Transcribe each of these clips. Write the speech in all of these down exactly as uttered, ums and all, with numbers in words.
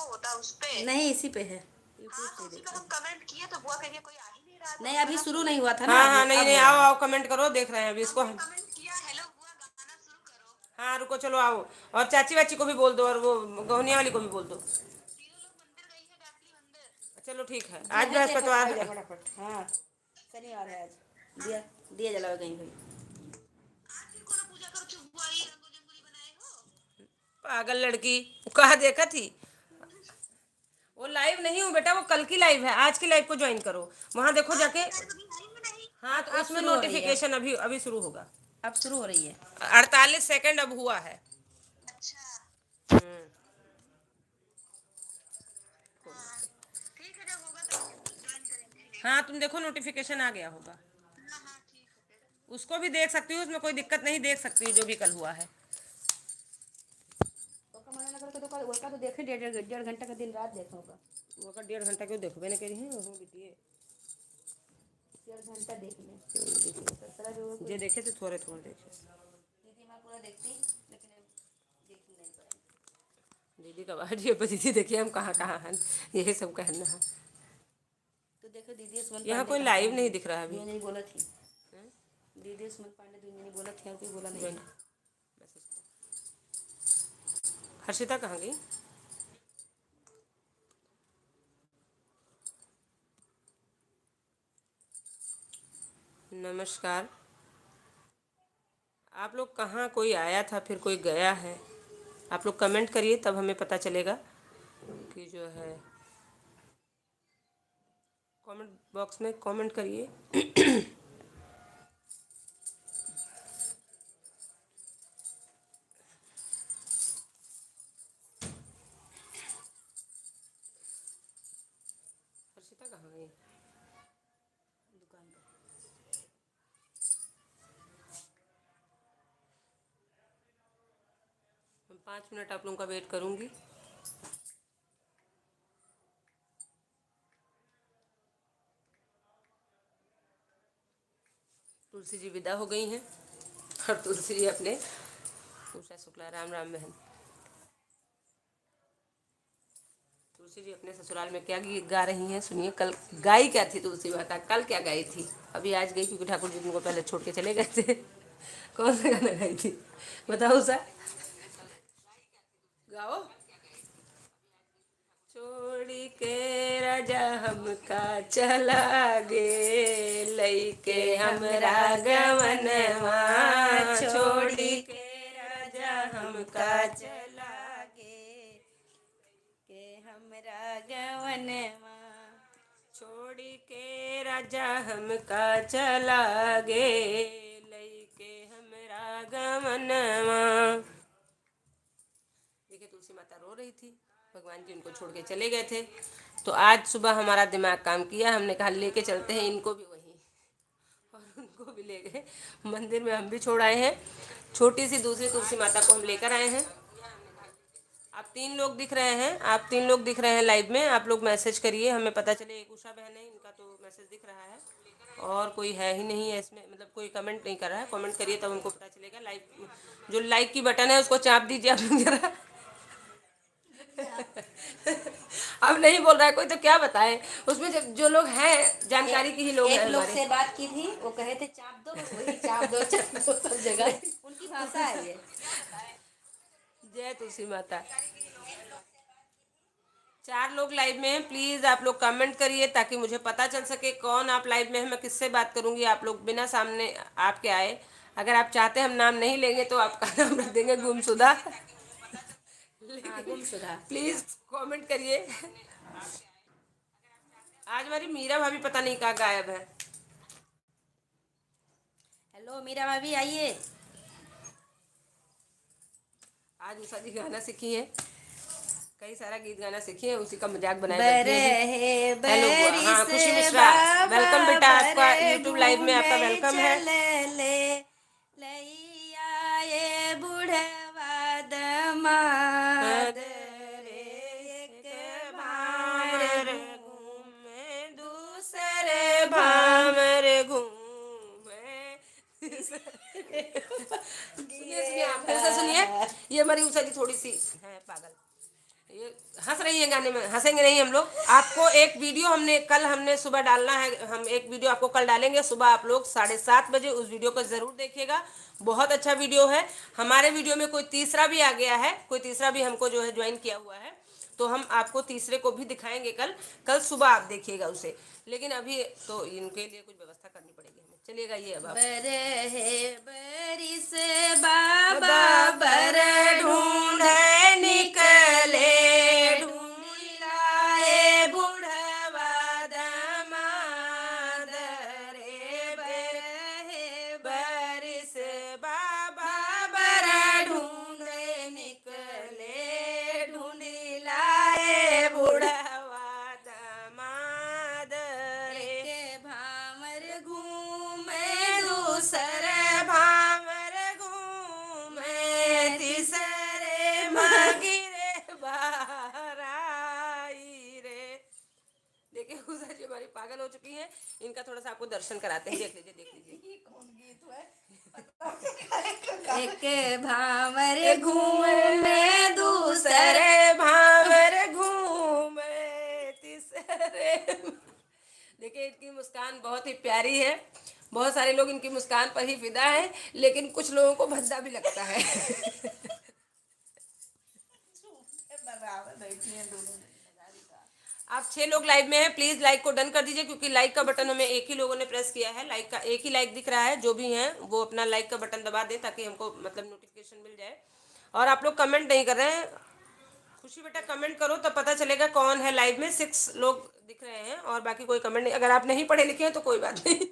होता उस पे। नहीं, इसी पे है, YouTube से देखो। हम कमेंट किए तो बुआ कह रही है कोई आ ही नहीं रहा। नहीं, अभी शुरू नहीं हुआ था ना, हाँ, हाँ, नहीं, नहीं, आओ, आओ, कमेंट करो, देख रहे हैं अभी इसको हम। कमेंट किया, हेलो बुआ, गाना शुरू करो। हाँ, रुको, चलो आओ, और चाची वाची को भी बोल दो, और वो गहुनिया वाली को भी बोल दो। तीनों लोग मंदिर गई है, गायत्री मंदिर। चलो ठीक है, आज बृहस्पतिवार है। फटाफट, हाँ, शनिवार है आज। दिया, दिया जलावे गई हुई। पागल लड़की, कहा देखा थी? वो लाइव नहीं हूँ बेटा, वो कल की लाइव है, आज की लाइव को ज्वाइन करो, वहाँ देखो जाके। हाँ, तो उसमें नोटिफिकेशन अभी, अभी शुरू होगा। अब शुरू हो रही है। अड़तालीस सेकंड अब हुआ है। हम्म। हाँ, तुम देखो, नोटिफिकेशन आ गया होगा। उसको भी देख सकती हूँ, उसमें कोई दिक्कत नहीं, देख सकती हूँ जो भी कल हुआ है। ओका मना ना करो, तो कल, ओका तो देखे डेढ़, डेढ़, डेढ़ घंटा का दिन रात देखा होगा। ओका डेढ़ घंटा क्यों देखबे ना करी है, वो बिटिए। डेढ़ घंटा देख ले। सत्रह जो जे देखे तो थोड़े थोड़े देखे। दीदी हमारा पूरा देखती, लेकिन अब देख नहीं पाई। दीदी का बाहर ये पर दीदी देखिए हम कहाँ कहाँ हैं, यही सब कहना है। तो देखो दीदी सुमन यहाँ पांडे कोई कहाँ लाइव गई? नहीं दिख रहा अभी। दुनिया नहीं बोला थी। हैं? दीदी सुमन पांडे दुनिया नहीं बोला थी, और कोई बोला नहीं। ज्वाइन। हर्षिता कहाँ गई? नमस्कार। आप लोग कहाँ, कोई आया था फिर कोई गया है, आप लोग कमेंट करिए, तब हमें पता चलेगा कि जो है। कमेंट बॉक्स में कमेंट करिए। हर्षिता कहाँ गई? दुकान पर। मैं पाँच मिनट आप लोगों का वेट करूंगी। तुलसी जी विदा हो गई हैं और तुलसी जी अपने, उषा शुक्ला, राम राम बहन। तुलसी जी अपने ससुराल में क्या गीत गा रही हैं, सुनिए। कल गाई क्या थी तुलसी माता, कल क्या गाई थी? अभी आज गई क्योंकि ठाकुर जी उनको पहले छोड़ के चले गए थे। कौन सा गाना गाई थी, बताओ उषा, गाओ। छोड़ी के राजा हमका चला गे, लइके हमरा गवनवा। छोड़ी के राजा हमका चला गे, के हमरा गवनवा। छोड़ी के राजा हमका चला गे, लइके हमरा गवनवा। देखिए, तुलसी माता रो रही थी, भगवान जी उनको छोड़ के चले गए थे। तो आज सुबह हमारा दिमाग काम किया, हमने कहा, "लेके चलते हैं इनको भी वहीं।" और उनको भी ले गए मंदिर में, हम भी छोड़ आए हैं। छोटी सी दूसरी तुलसी माता को हम लेकर आए हैं। आप तीन लोग दिख रहे हैं, आप तीन लोग दिख रहे हैं लाइव में, आप लोग मैसेज करिए, हमें पता चले। एक उषा बहन है, इनका तो मैसेज दिख रहा है, और कोई है ही नहीं है इसमें, मतलब कोई कमेंट नहीं कर रहा है। कमेंट करिए, तब हमको पता चलेगा। लाइव, जो लाइक की बटन है, उसको चाप दीजिए आप लोग जरा। अब नहीं बोल रहा है कोई, तो क्या बताएं? उसमें जब जो लोग हैं, जानकारी एक, की ही लोग एक हैं लोग हमारे। से बात की थी, वो कहे थे, "चाप दो, बस वही चाप दो, चाप दो, सब जगह।" उनकी भाषा है ये। जय तुलसी माता। चार लोग लाइव में हैं, प्लीज आप लोग कमेंट करिए, ताकि मुझे पता चल सके कौन आप लाइव में हैं, मैं किससे बात करूंगी। आप लोग बिना सामने आपके आए, अगर आप चाहते हैं हम नाम नहीं लेंगे, तो आपका नाम रख देंगे गुमशुदा। हाँ, गुमशुदा। प्लीज कमेंट करिए। आज हमारी मीरा भाभी पता नहीं कहाँ गायब है। हेलो मीरा भाभी, आइए। आज उषा जी गाना सीखी है, कई सारा गीत गाना सीखी है, उसी का मजाक बनाए बैठे हैं। हेलो, हाँ, खुशी मिश्रा, वेलकम बेटा, आपका YouTube लाइव में आपका वेलकम है। लइया ये बुढ़वा दमाद रे, एक भांवर घूमे, दूसरे भांवर घूमे। सुनिए, सुनिए, आप फिर से सुनिए। ये हमारी उषा जी थोड़ी सी है पागल। ये हंस रही है गाने में, हंसेंगे नहीं हम लोग। आपको एक वीडियो हमने कल, हमने सुबह डालना है, हम एक वीडियो आपको कल डालेंगे सुबह, आप लोग साढ़े सात बजे उस वीडियो को जरूर देखिएगा। बहुत अच्छा वीडियो है। हमारे वीडियो में कोई तीसरा भी आ गया है, कोई तीसरा भी हमको जो है ज्वाइन किया हुआ है, तो हम आपको तीसरे को भी दिखाएंगे कल। कल सुबह आप देखिएगा उसे, लेकिन अभी तो इनके लिए कुछ व्यवस्था करनी पड़ेगी हमें। चलिए गाइए अब आप। बरहे बरिस बाबा बर ढूंढे निकले, ढूंढिलाए बुढ़वा दमाद रे। बरहे बरिस बाबा बर ढूंढे निकले, ढूंढिलाए बुढ़वा दमाद रे। एक भांवर घूमे, दूसर भांवर घूमे, तीसरे मा गिरे बहराई रे। देखिए, उषा जी हमारी पागल हो चुकी हैं, इनका थोड़ा सा आपको दर्शन कराते हैं, देख लीजिए, देख लीजिए। ये कौन गीत है? एक भांवर घूमे, दूसरे भांवर घूमे, तीसरे। देखिए, इनकी मुस्कान बहुत ही प्यारी है। बहुत सारे लोग इनकी मुस्कान पर ही फिदा हैं, लेकिन कुछ लोगों को भद्दा भी लगता है। बराबर बैठी हैं दोनों जने, मजा भी था। आप छह लोग लाइव में हैं, प्लीज लाइक को डन कर दीजिए, क्योंकि लाइक का बटन हमें एक ही लोगों ने प्रेस किया है। लाइक का एक ही लाइक दिख रहा है, जो भी हैं वो अपना लाइक का बटन दबा दें, ताकि हमको, मतलब, नोटिफिकेशन मिल जाए। और आप लोग कमेंट नहीं कर रहे हैं। खुशी बेटा, कमेंट करो, तब पता चलेगा कौन है लाइव में। सिक्स लोग दिख रहे हैं और बाकी कोई कमेंट नहीं। अगर आप नहीं पढ़े लिखे हैं तो कोई बात नहीं।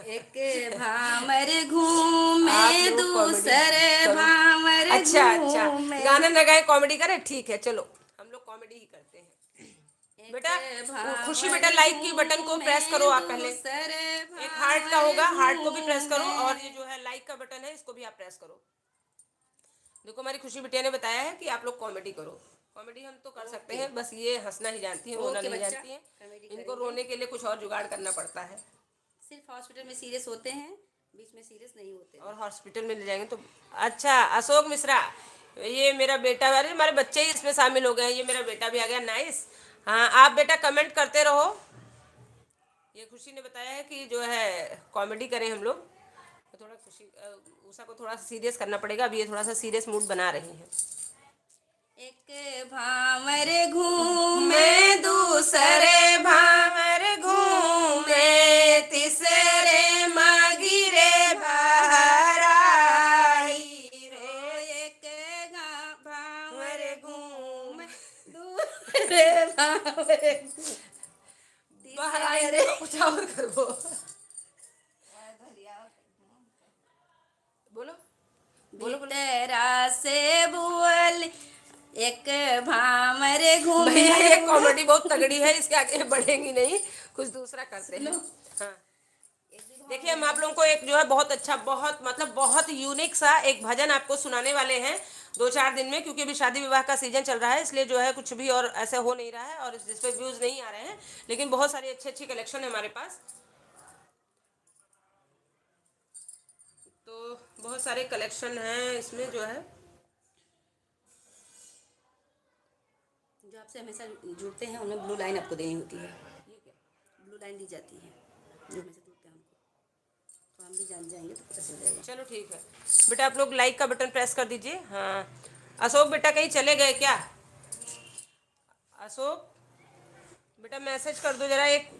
एक भांवर घूमे, आप लोग कॉमेडी दूसर करो। भांवर अच्छा, अच्छा। घूमे। गाना ना गाए, कॉमेडी करें, ठीक है, चलो, हम लोग कॉमेडी ही करते हैं। एक बेटा, भांवर खुशी बेटा, लाइक की बटन को घूमे, प्रेस करो आप पहले। दूसर एक हार्ट का होगा, हार्ट को भी प्रेस करो, घूमे। और ये जो है लाइक का बटन है, इसको भी आप प्रेस करो। देखो, हमारी खुशी बिटिया ने बताया है कि आप लोग कॉमेडी करो। कॉमेडी हम तो कर सकते ओके। हैं, बस ये हंसना ही जानती है, रोना ओके नहीं बच्चा, जानती है। कॉमेडी इनको करेंगे। रोने के लिए कुछ और जुगाड़ करना पड़ता है। सिर्फ हॉस्पिटल में सीरियस होते हैं, बीच में सीरियस नहीं होते। और हॉस्पिटल में ले जाएंगे तो। अच्छा, अशोक मिश्रा, ये मेरा बेटा, अरे, हमारे बच्चे ही इसमें शामिल हो गए हैं। ये मेरा बेटा भी आ गया, नाइस। हाँ, आप बेटा कमेंट करते रहो। ये खुशी ने बताया है कि जो है कॉमेडी करें हम लोग, तो थोड़ा खुशी, अ, उषा को थोड़ा सा सीरियस करना पड़ेगा। अभी ये थोड़ा सा सीरियस मूड बना रही है। एक भांवर घूमे, दूसरे भांवर घूमे, तीसरे मा गिरे बहराई रे। एक गा-, भांवर घूमे, दूसरे भांवर घूमे। बहराई रे, कुछ और करबो। बोलो, बोलो, बोलो। भीतरा से बोल, एक भांवर घूमे। भैया, ये कॉमेडी बहुत तगड़ी है, इसके आगे बढ़ेंगी नहीं, कुछ दूसरा करते हैं। सुनो। हाँ। देखिए, हम आप लोगों को एक जो है बहुत अच्छा, बहुत, मतलब, बहुत यूनिक सा एक भजन आपको सुनाने वाले हैं दो चार दिन में, क्योंकि अभी शादी विवाह का सीजन चल रहा है, इसलिए जो है कुछ भी और ऐसे हो नहीं रहा है और जिस पे व्यूज नहीं आ रहे हैं, लेकिन बहुत सारी अच्छी अच्छी कलेक्शन है हमारे पास। तो बहुत सारे कलेक्शन हैं इसमें जो है। जो आपसे हमेशा जुड़ते हैं, उन्हें ब्लू लाइन आपको देनी होती है। ये क्या? ब्लू लाइन दी जाती है, जो हमेशा जुड़ते हैं हमको। तो हम भी जान जाएंगे तो पता चल जाएगा। चलो ठीक है बेटा, आप लोग लाइक का बटन प्रेस कर दीजिए। हाँ, अशोक बेटा कहीं चले गए क्या? अशोक बेटा, मैसेज कर दो जरा एक।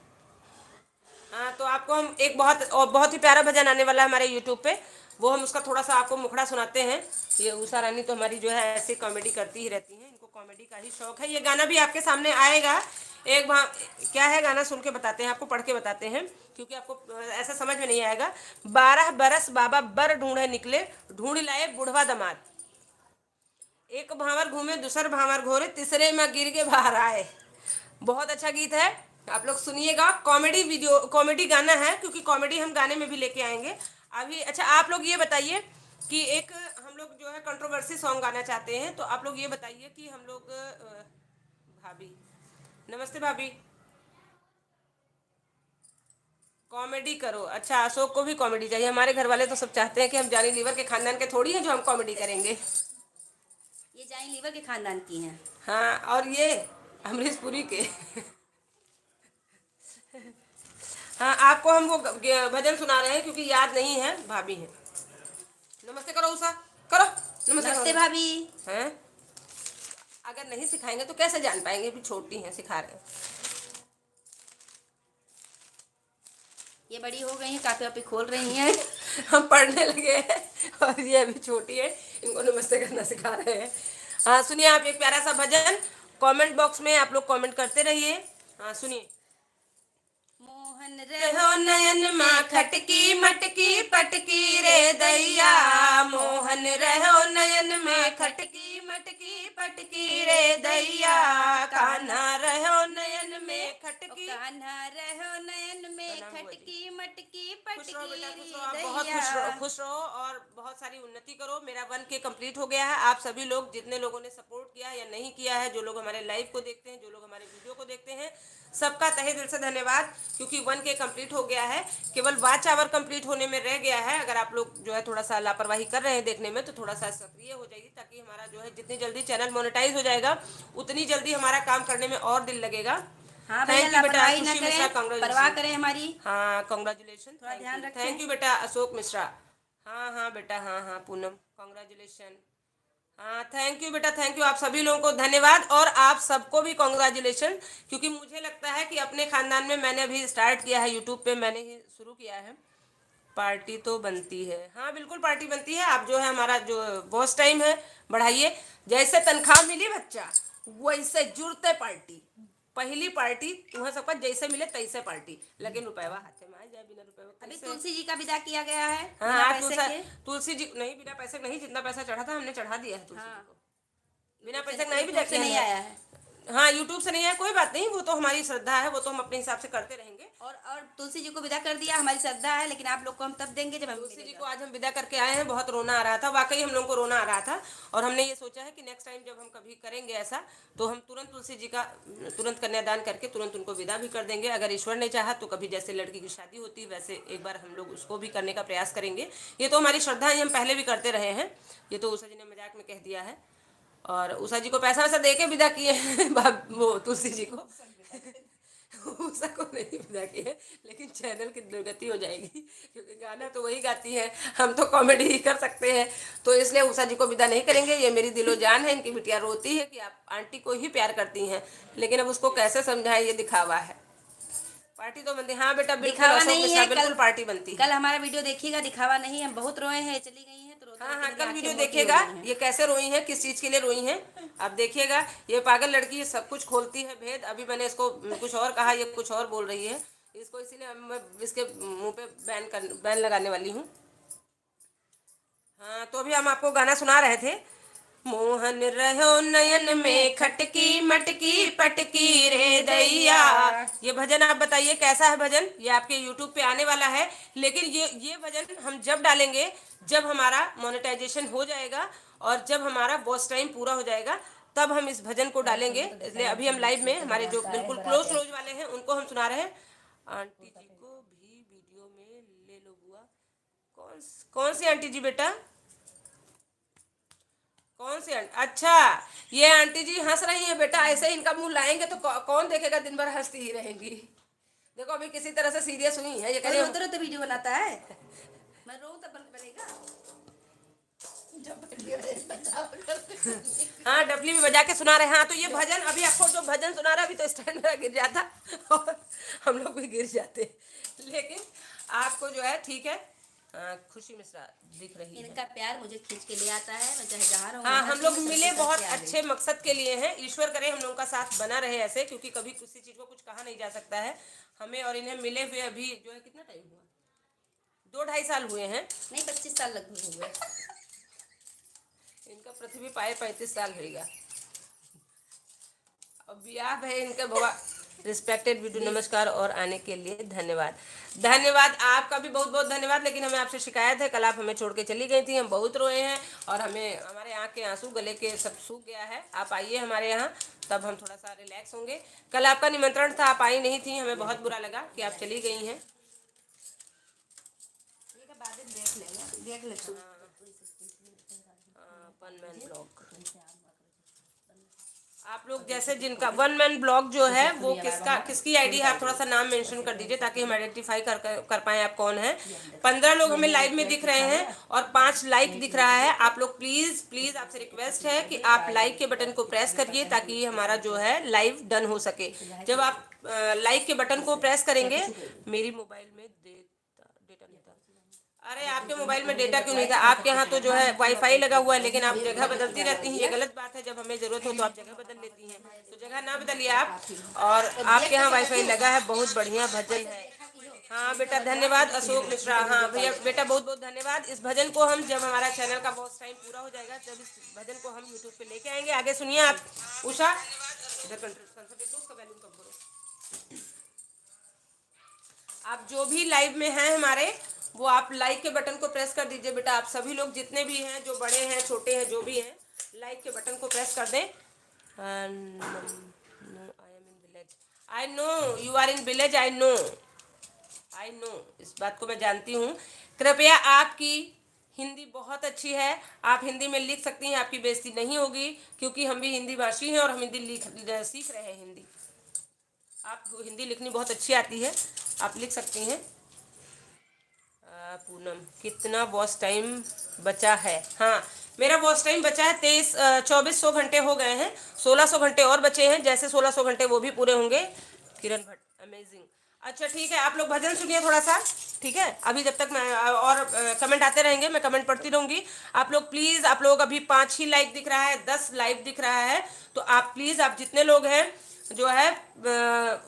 हाँ, तो आपको हम एक बहुत, और बहुत ही प्यारा भजन आने वाला है हमारे यूट्यूब पे, वो हम उसका थोड़ा सा आपको मुखड़ा सुनाते हैं। ये उषा रानी तो हमारी जो है ऐसी कॉमेडी करती ही रहती हैं, इनको कॉमेडी का ही शौक है। ये गाना भी आपके सामने आएगा, एक भा-, क्या है गाना, सुन के बताते हैं, आपको पढ़ के बताते हैं, क्योंकि आपको, अ, ऐसा समझ में नहीं आएगा। बारह बरस बाबा बर ढूंढे निकले, ढूंढ लाए बुढ़वा दमाद। एक भांवर घूमे, दूसर भांवर घोरे, तीसरे में गिर के बाहर आए। बहुत अच्छा गीत है, आप लोग सुनिएगा। कॉमेडी वीडियो, कॉमेडी गाना है, क्योंकि कॉमेडी हम गाने में भी लेके आएंगे अभी। अच्छा, आप लोग ये बताइए कि एक हम लोग जो है कंट्रोवर्सी सॉन्ग गाना चाहते हैं, तो आप लोग ये बताइए कि हम लोग, अ, भाभी, नमस्ते भाभी। कॉमेडी करो। अच्छा, अशोक को भी कॉमेडी चाहिए। हमारे घर वाले तो सब चाहते हैं कि हम जॉनी लीवर के खानदान के थोड़ी हैं जो हम कॉमेडी करेंगे। ये जाइन लीवर के खानदान की हैं। हाँ, और ये अमरीशपुरी के। हाँ, आपको हम वो ग-, ग-, भजन सुना रहे हैं, क्योंकि याद नहीं है, भाभी हैं। नमस्ते करो उषा, करो। नमस्ते करो। नमस्ते भाभी। हैं? अगर नहीं सिखाएंगे तो कैसे जान पाएंगे? अभी छोटी हैं, सिखा रहे हैं। ये बड़ी हो गई हैं, कापी वापी खोल रही हैं। हम पढ़ने लगे हैं और ये अभी छोटी है, इनको नमस्ते करना सिखा रहे हैं। हाँ, सुनिए आप एक प्यारा सा भजन, comment box में आप लोग comment करते रहिए। हाँ, सुनिए। मोहन रहो नयन मा खटकी मटकी पटकी रे दैया, मोहन रहो नयन मा खटकी मटकी पटकी रे दैया, कान्हा रहो नयन में खटकी। कान्हा रहो नयन में प्रणाम बुआ जी। खटकी मटकी खुश रहो पटकी बेटा, खुश रे रहो, आप बहुत खुश रहो, दैया। खुश रहो और बहुत सारी उन्नति करो। मेरा वन के कंप्लीट हो गया है। आप सभी लोग जितने लोगों ने सपोर्ट किया है या नहीं किया है, जो लोग हमारे लाइव को देखते हैं, जो लोग हमारे वीडियो को देखते हैं, सबका तहे दिल से धन्यवाद, क्योंकि वन के कंप्लीट हो गया है। केवल वॉच आवर कंप्लीट होने में रह गया है। अगर आप लोग जो है थोड़ा सा लापरवाही कर रहे हैं देखने में, तो थोड़ा सा सक्रिय हो जाइए, ताकि हमारा जो है जितनी जल्दी चैनल मोनेटाइज हो जाएगा, उतनी जल्दी हमारा काम करने में और दिल लगेगा। हाँ भैया, थैंक यू बेटा, लापरवाही ना खुशी मिश्रा, करें, परवाह कॉन्ग्रेचुलेशन। करें हमारी। हाँ, कॉन्ग्रेचुलेशन। थोड़ा थैंक यू। ध्यान रखें। थैंक यू बेटा अशोक मिश्रा। हाँ हाँ बेटा, हाँ हाँ पूनम, कॉन्ग्रेचुलेशन। हाँ, थैंक यू बेटा, थैंक यू। आप सभी लोगों को धन्यवाद और आप सबको भी कॉन्ग्रेचुलेशन, क्योंकि मुझे लगता है कि अपने खानदान में मैंने अभी स्टार्ट किया है, यूट्यूब पे मैंने ही शुरू किया है। पार्टी तो बनती है, हाँ बिल्कुल पार्टी बनती है। आप जो है हमारा जो वॉच टाइम है बढ़ाइए, जैसे तनख्वाह मिली बच्चा वैसे जुड़ते पार्टी। पहली पार्टी वहाँ सबका जैसे मिले तैसे पार्टी, लेकिन रुपयवा हाथे में आ जाए, बिना रुपयवा अभी कैसे? तुलसी जी का विदा किया गया है, हाँ, बिना आज पैसे तुलसा-, के। तुलसी जी नहीं, बिना पैसे के नहीं, जितना पैसा चढ़ा था हमने चढ़ा दिया है तुलसी हाँ। जी को। बिना YouTube पैसे से, के नहीं भी YouTube से जाके नहीं हम आया है। हाँ, YouTube से नहीं आया, कोई बात नहीं, वो तो हमारी श्रद्धा है, वो तो हम अपने हिसाब से करते रहेंगे। और, और तुलसी जी को विदा कर दिया, हमारी श्रद्धा है, लेकिन आप लोग को हम तब देंगे जब हम तुलसी जी मिलेगा। को आज हम विदा करके आए हैं, बहुत रोना आ रहा था, वाकई हम लोगों को रोना आ रहा था। और हमने ये सोचा है कि नेक्स्ट टाइम जब हम कभी करेंगे ऐसा, तो हम तुरंत तुलसी जी का तुरंत कन्यादान करके तुरंत उनको विदा भी कर देंगे। अगर ईश्वर ने चाहा तो कभी जैसे लड़की की शादी होती है वैसे एक बार हम लोग उसको भी करने का प्रयास करेंगे। ये तो हमारी श्रद्धा है, हम पहले भी करते रहे हैं। ये तो उषा जी ने मजाक में कह दिया है। और उषा जी को पैसा वैसा दे के विदा किए हैं बाब-, वो तुलसी जी को। उषा को नहीं विदा किए, लेकिन चैनल की दुर्गति हो जाएगी, क्योंकि गाना तो वही गाती है, हम तो कॉमेडी ही कर सकते हैं। तो इसलिए उषा जी को विदा नहीं करेंगे। ये मेरी दिलो जान है, इनकी बिटिया रोती है कि आप आंटी को ही प्यार करती हैं, लेकिन अब उसको कैसे समझाएं, ये दिखावा है। पार्टी तो बनती, हाँ बेटा, बिल्कुल दिखावा अशोक नहीं मिश्रा, है, बिल्कुल कल, पार्टी बनती है। कल हमारा वीडियो देखिएगा, दिखावा नहीं है, हम बहुत रोए हैं, चली गई हैं, तो रोते हाँ, रोते हाँ, दिमाग कल के वीडियो मोती हो देखिएगा, गई हैं। ये कैसे रोई हैं, किस चीज़ के लिए रोई हैं, आप देखिएगा। ये पागल लड़की, ये सब कुछ खोलती है भेद। अभी मैंने इसको कुछ और कहा, ये कुछ और बोल रही है। इसको इसीलिए मैं इसके मुंह पे बैन कर, बैन लगाने वाली हूँ। हाँ, तो अभी हम आपको गाना सुना रहे थे, मोहन रहो नयन में खटकी मटकी पटकी रे दैया। ये भजन आप बताइए कैसा है भजन, ये आपके यूट्यूब पे आने वाला है। लेकिन ये, ये भजन हम जब डालेंगे, जब हमारा मोनेटाइजेशन हो जाएगा और जब हमारा वॉच टाइम पूरा हो जाएगा, तब हम इस भजन को डालेंगे। इसलिए अभी हम लाइव में हमारे जो बिल्कुल क्लोज क्लोज वाले हैं उनको हम सुना रहे हैं। आंटी जी को भी वीडियो में ले लो बुआ। कौन स-, कौन सी आंटी जी बेटा? कौन सी आंटी? अच्छा, ये आंटी जी हंस रही हैं बेटा, ऐसे इनका मुंह लाएंगे तो कौ-, कौन देखेगा, दिन भर हंसती ही रहेंगी। देखो अभी किसी तरह से सीरियस हुई है, ये कह रही रोते रोते वीडियो बनाता है। मैं रोऊं तब बन-, बनेगा। जब वीडियो बचाओ। हाँ, डफली भी बजा के सुना रहे हैं। हाँ, तो ये भजन अभी आपको जो भजन सुना रहा है, अभी तो स्टैंड में गिर जाता और हम लोग भी गिर जाते, लेकिन आपको जो है ठीक है। हाँ, खुशी मिश्रा दिख रही है। इनका प्यार मुझे खींच के ले आता है, मैं चाहे जहाँ रहूँ, हाँ, वहाँ हम लोग मिले बहुत अच्छे मकसद के लिए हैं। ईश्वर करे हम लोगों का साथ बना रहे ऐसे, क्योंकि कभी किसी चीज़ को कुछ कहा नहीं जा सकता है। हमें और इन्हें मिले हुए अभी जो है कितना टाइम हुआ? दो ढाई साल हुए हैं। नहीं, पच्चीस साल लगभग हुए। इनका पृथ्वी पाए पैंतीस साल होइगा। अब बियाह भए इनके भवा। रिस्पेक्टेड वीडियो, नमस्कार और आने के लिए धन्यवाद। धन्यवाद, आपका भी बहुत बहुत धन्यवाद। लेकिन हमें आपसे शिकायत है, कल आप हमें छोड़ के चली गई थी, हम बहुत रोए हैं और हमें, हमारे आँख के आंसू, गले के सब सूख गया है। आप आइए हमारे यहाँ, तब हम थोड़ा सा रिलैक्स होंगे। कल आपका निमंत्रण था, आप आई नहीं थी, हमें बहुत बुरा लगा कि आप चली गई हैं। ये का बाद में देख लेंगे, देख ले तू। हाँ, वन मैन ब्लॉग। आप लोग जैसे जिनका वन मैन ब्लॉग जो है, वो किसका, किसकी आईडी है, आप थोड़ा सा नाम मेंशन कर दीजिए, ताकि हम आइडेंटिफाई कर, कर, कर पाएँ आप कौन हैं। पंद्रह लोग हमें लाइव में दिख रहे हैं और पाँच लाइक दिख रहा है। आप लोग प्लीज, प्लीज आपसे रिक्वेस्ट है कि आप लाइक के बटन को प्रेस करिए, ताकि हमारा जो है लाइव डन हो सके। जब आप लाइक के बटन को प्रेस करेंगे, मेरी मोबाइल में डेटा, डेटा नहीं था। अरे, आपके मोबाइल में डेटा क्यों नहीं था? आपके यहाँ तो जो है वाईफाई लगा हुआ है, लेकिन आप जगह बदलती रहती हैं, ये गलत बात है। जब हमें जरूरत हो तो आप जगह बदल लेती हैं, तो जगह ना बदलिए आप। और आपके यहाँ वाईफाई लगा है, बहुत बढ़िया भजन है। हाँ बेटा, धन्यवाद अशोक मिश्रा। हाँ भैया, बेटा बहुत बहुत धन्यवाद। इस भजन को हम, जब हमारा चैनल का वॉच टाइम पूरा हो जाएगा, तब इस भजन को हम यूट्यूब पे लेके आएंगे। आगे सुनिए आप। उषा, इधर कंट्रोल, कंसंट्रेट करो, उसका वॉल्यूम कम करो। आप जो भी लाइव में हैं हमारे, वो आप लाइक के बटन को प्रेस कर दीजिए बेटा। आप सभी लोग जितने भी हैं, जो बड़े हैं, छोटे हैं, जो भी हैं, लाइक के बटन को प्रेस कर दें। I know you are in village, I know, I know, इस बात को मैं जानती हूँ। कृपया, आपकी हिंदी बहुत अच्छी है, आप हिंदी में लिख सकती हैं, आपकी बेइज्जती नहीं होगी, क्योंकि हम भी हिंदी भाषी हैं और हम हिंदी लिख, सीख रहे हैं हिंदी। आपको हिंदी लिखनी बहुत अच्छी आती है, आप लिख सकती हैं। अ, पूनम, कितना वॉच टाइम बचा है? हाँ, मेरा वॉच टाइम बचा है तेईस, अ, चौबीस सौ घंटे हो गए हैं, सोलह सौ घंटे और बचे हैं। जैसे सोलह सौ घंटे वो भी पूरे होंगे। किरण भट्ट, अमेजिंग। अच्छा ठीक है, आप लोग भजन सुनिए थोड़ा सा, ठीक है? अभी जब तक मैं, अ, और, अ, कमेंट आते रहेंगे, मैं कमेंट पढ़ती रहूँगी। आप लोग प्लीज, आप लोग अभी पाँच ही लाइक दिख रहा है, दस लाइव दिख रहा है, तो आप प्लीज, आप जितने लोग हैं, जो है, अ,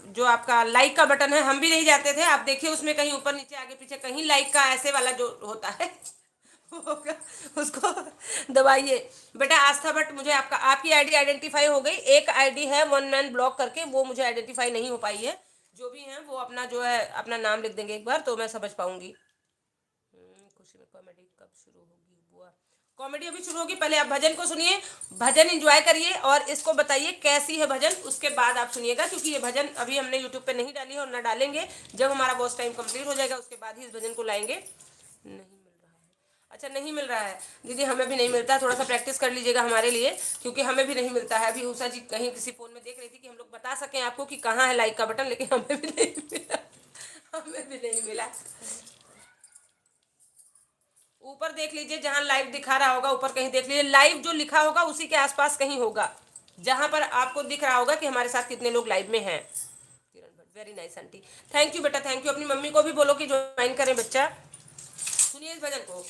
जो आपका लाइक का बटन है, हम भी नहीं जाते थे, आप देखिए उसमें कहीं ऊपर नीचे आगे पीछे कहीं लाइक का ऐसे वाला जो होता है होगा, उसको दबाइए। बेटा आस्था भट्ट, मुझे आपका, आपकी आईडी आइडेंटिफाई हो गई। एक आईडी है वन मैन ब्लॉग करके, वो मुझे आइडेंटिफाई नहीं हो पाई है। जो भी हैं वो अपना जो है अपना नाम लिख देंगे एक बार, तो मैं समझ पाऊंगी। हम्म, खुशी में कॉमेडी कब शुरू होगी बुआ? कॉमेडी अभी शुरू होगी, पहले आप भजन को सुनिए, भजन एंजॉय करिए और इसको बताइए कैसी है भजन, उसके बाद आप सुनिएगा, क्योंकि ये भजन अभी हमने यूट्यूब पे नहीं डाली है और ना डालेंगे। जब हमारा वॉच टाइम कंप्लीट हो जाएगा, उसके बाद ही इस भजन को लाएंगे। नहीं मिल रहा है। अच्छा, नहीं मिल रहा है दीदी, हमें भी नहीं मिलता है। थोड़ा सा प्रैक्टिस कर लीजिएगा हमारे लिए, क्योंकि हमें भी नहीं मिलता है। अभी उषा जी कहीं किसी फोन में देख रही थी कि हम लोग बता सकें आपको कि कहाँ है लाइक का बटन, लेकिन हमें भी नहीं मिला, हमें भी नहीं मिला। ऊपर देख लीजिए, जहाँ लाइव दिखा रहा होगा, ऊपर कहीं देख लीजिए, लाइव जो लिखा होगा उसी के आसपास कहीं होगा, जहाँ पर आपको दिख रहा होगा कि हमारे साथ कितने लोग लाइव में हैं। Kiran Bhatt, very nice aunty, thank you बेटा, थैंक यू। अपनी मम्मी को भी बोलो कि ज्वाइन करें बच्चा। सुनिए इस भजन को।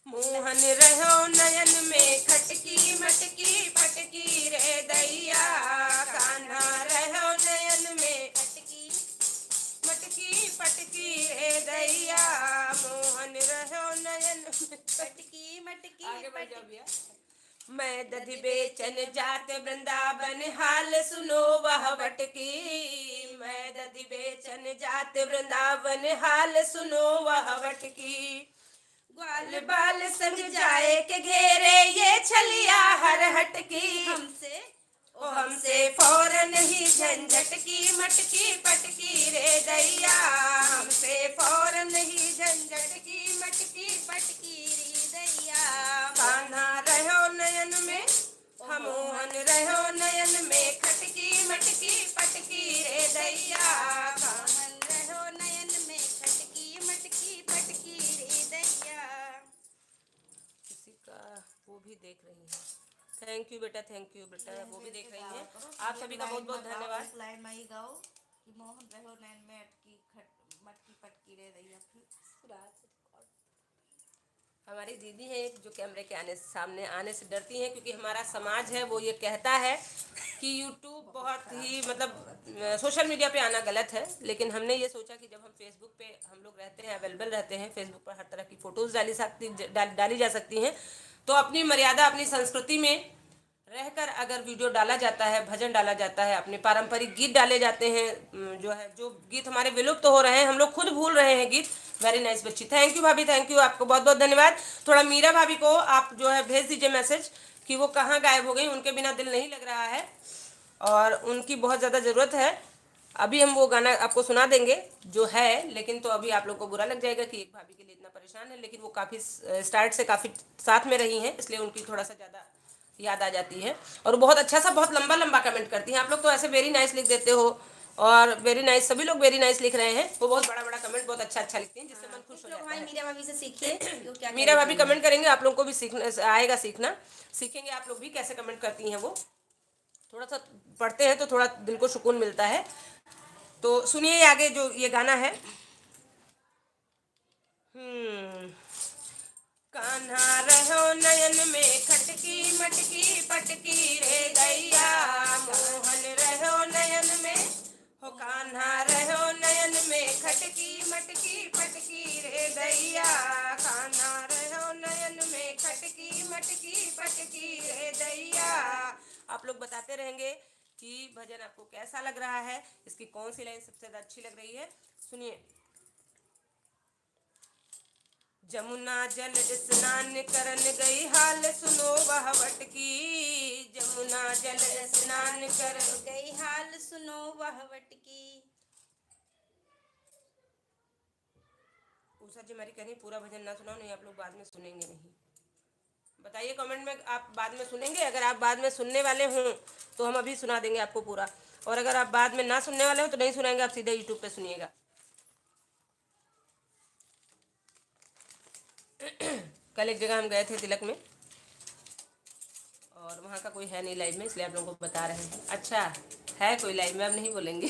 मोहन रहो नयन में खटकी मटकी पटकी रे दैया, कान्हा रहो नयन में खटकी मटकी पटकी रे दैया, मोहन रहो नयन में। पटकी मटकी आगे बढ़ जाओ पटकी। भैया। मैं दधि बेचन जात वृंदावन, हाल सुनो वह वटकी। मैं दधि बेचन जात वृंदावन, हाल सुनो वह वटकी। ग्वाल बाल संग जाए के घेरे, ये छलिया हर हटकी। हमसे ओ हमसे फौरन ही झंझट की मटकी पटकी रे दैया, हमसे फौरन ही झंझट की मटकी पटकी रे दैया। कान्हा रहो नयन में, ओ मोहन रहो नयन में खटकी मटकी पटकी रे दैया। मोहन रहो नयन में खटकी मटकी पटकी रे दैया। किसी का वो भी देख रही हैं। थैंक यू बेटा, थैंक यू बेटा, वो भी देख रही हैं। आप सभी का बहुत बहुत धन्यवाद। लाइन माई गाओ कि मोहन रहो नैन में अटकी खट-, मटकी पटकी रे दैया। फिर हमारी दीदी हैं एक, जो कैमरे के आने, सामने आने से डरती हैं, क्योंकि हमारा समाज है वो ये कहता है कि यूट्यूब बहुत ही, मतलब, अ, सोशल मीडिया पे आना गलत है, लेकिन हमने ये सोचा कि जब हम फेसबुक पे हम लोग रहते हैं, अवेलेबल रहते हैं, फेसबुक पर हर तरह की फोटोज डाली सकती, डाल, डाली जा सकती हैं, तो अपनी मर्यादा, अपनी संस्कृति में रहकर अगर वीडियो डाला जाता है, भजन डाला जाता है, अपने पारंपरिक गीत डाले जाते हैं, उम, जो है, जो गीत हमारे विलुप्त हो रहे हैं, हम लोग खुद भूल रहे हैं गीत। वेरी नाइस बच्ची, थैंक यू भाभी, थैंक यू, आपको बहुत बहुत धन्यवाद। थोड़ा मीरा भाभी को आप जो है भेज दीजिए मैसेज कि वो कहाँ गायब हो गई, उनके बिना दिल नहीं लग रहा है और उनकी बहुत ज़्यादा ज़रूरत है। अभी हम वो गाना आपको सुना देंगे जो है, लेकिन तो अभी आप लोग को बुरा लग जाएगा कि एक भाभी के लिए इतना परेशान है, लेकिन वो काफ़ी स-, स्टार्ट से काफ़ी साथ में रही हैं, इसलिए उनकी थोड़ा सा ज़्यादा याद आ जाती है। और बहुत अच्छा सा, बहुत लंबा लंबा कमेंट करती हैं आप लोग, तो ऐसे वेरी नाइस लिख देते हो। और वेरी नाइस, सभी लोग वेरी नाइस लिख रहे हैं। वो बहुत बड़ा बड़ा कमेंट बहुत अच्छा अच्छा लिखती हैं, जिससे मन खुश हो जाता है। मीरा भाभी से सीखिए कि वो क्या क्या लिखती हैं। मीरा भाभी कमेंट करेंगे, आप लोगों को भी सीखना आएगा, सीखना सीखेंगे आप लोग भी, कैसे कमेंट करती हैं वो। थोड़ा सा पढ़ते हैं तो थोड़ा दिल को सुकून मिलता है। तो सुनिए आगे जो ये गाना है। हम्म। कान्हा रहो नयन में खटकी मटकी पटकी रे गैया, मोहन रहो नयन में, हो कान्हा रहो नयन में खटकी मटकी पटकी रे गैया, कान्हा रहो नयन में खटकी मटकी पटकी रे गैया। आप लोग बताते रहेंगे कि भजन आपको कैसा लग रहा है, इसकी कौन सी लाइन सबसे ज्यादा अच्छी लग रही है। सुनिए। जमुना जल स्नान करन गई हाल सुनो वह वटकी, जमुना जल स्नान करन गई हाल सुनो वह वटकी। उषा जी हमारी कह रही पूरा भजन ना सुनाओ, नहीं आप लोग बाद में सुनेंगे नहीं। बताइए कमेंट में, आप बाद में सुनेंगे? अगर आप बाद में सुनने वाले हों तो हम अभी सुना देंगे आपको पूरा, और अगर आप बाद में ना सुनने वाले हो तो नहीं सुनाएंगे, आप सीधे यूट्यूब पे सुनिएगा। कल एक जगह हम गए थे तिलक में, और वहाँ का कोई है नहीं लाइव में, इसलिए आप लोगों को बता रहे हैं। अच्छा, है कोई लाइव में, अब नहीं बोलेंगे।